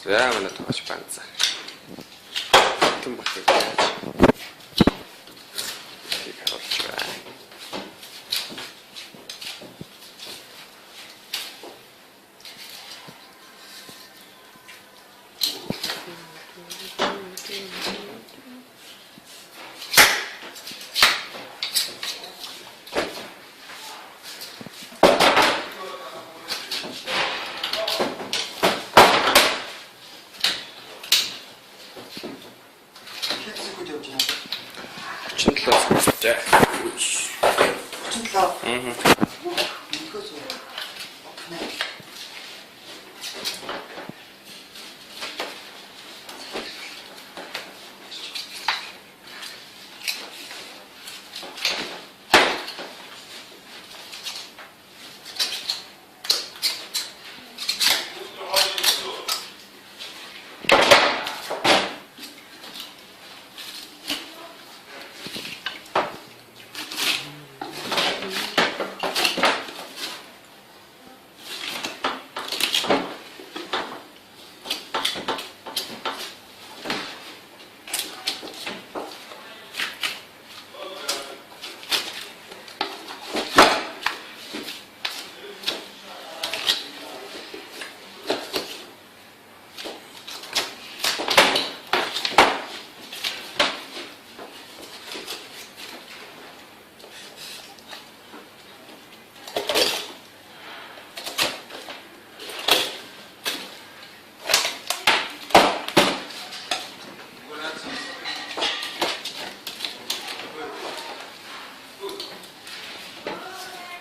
За манай тоглож байна. Түн багтыг яаж. Тийг харуулж байна. Хэд секунд явж байна? 37 секунд. 37. Аа. Мэдгүй зү. Нэ.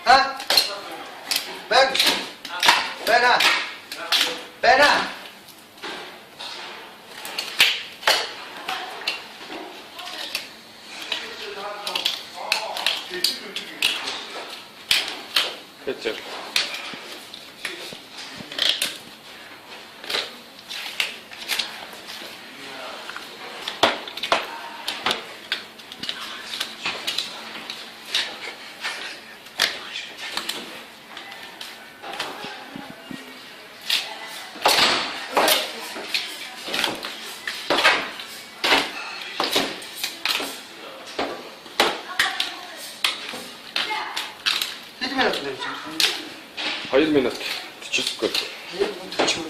Ха? Бэг. Бэна. Бэна. Хэд жил? Хэд минут явж байна? 2 минут 40 секунд. 2 минут 40.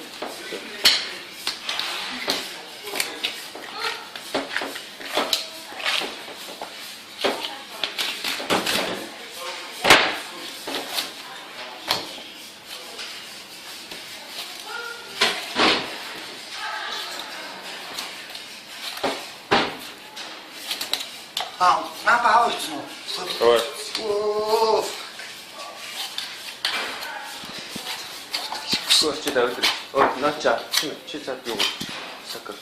Аа, напа авчихсан уу? Ой. Оо. Чи давид. Оо, нача. Чи цаад юу? Сакер.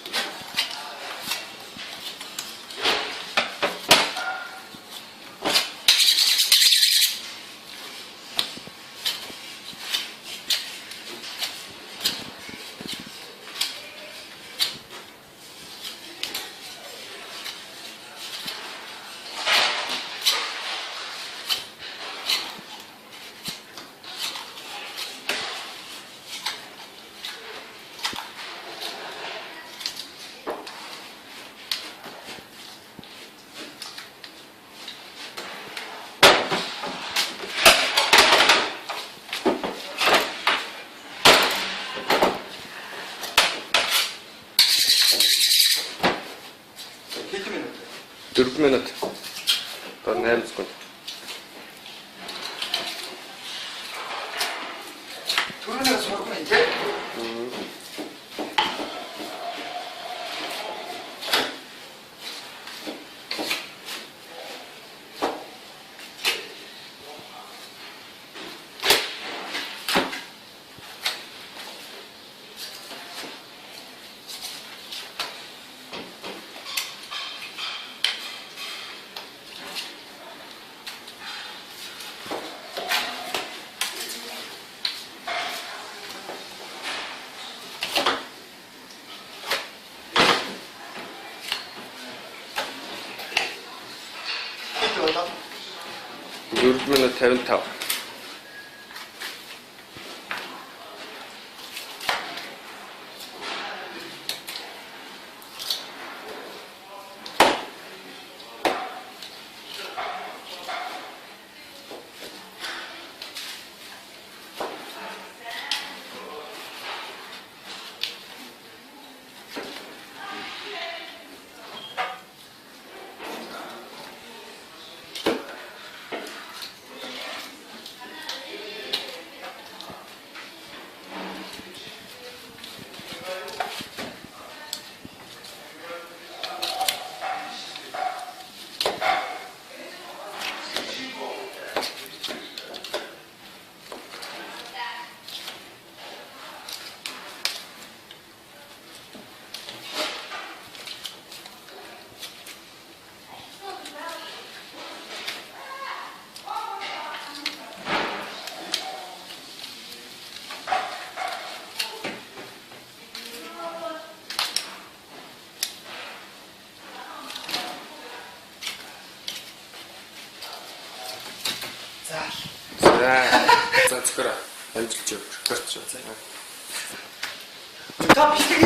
Хэд минут? 4 минут. Одоо 8 секунд. Түрүүнээс сурах юм тий? Хэд болоо? 4 минут 55. За. За. За зөвхөн амжилт явууч. Та бичлэг.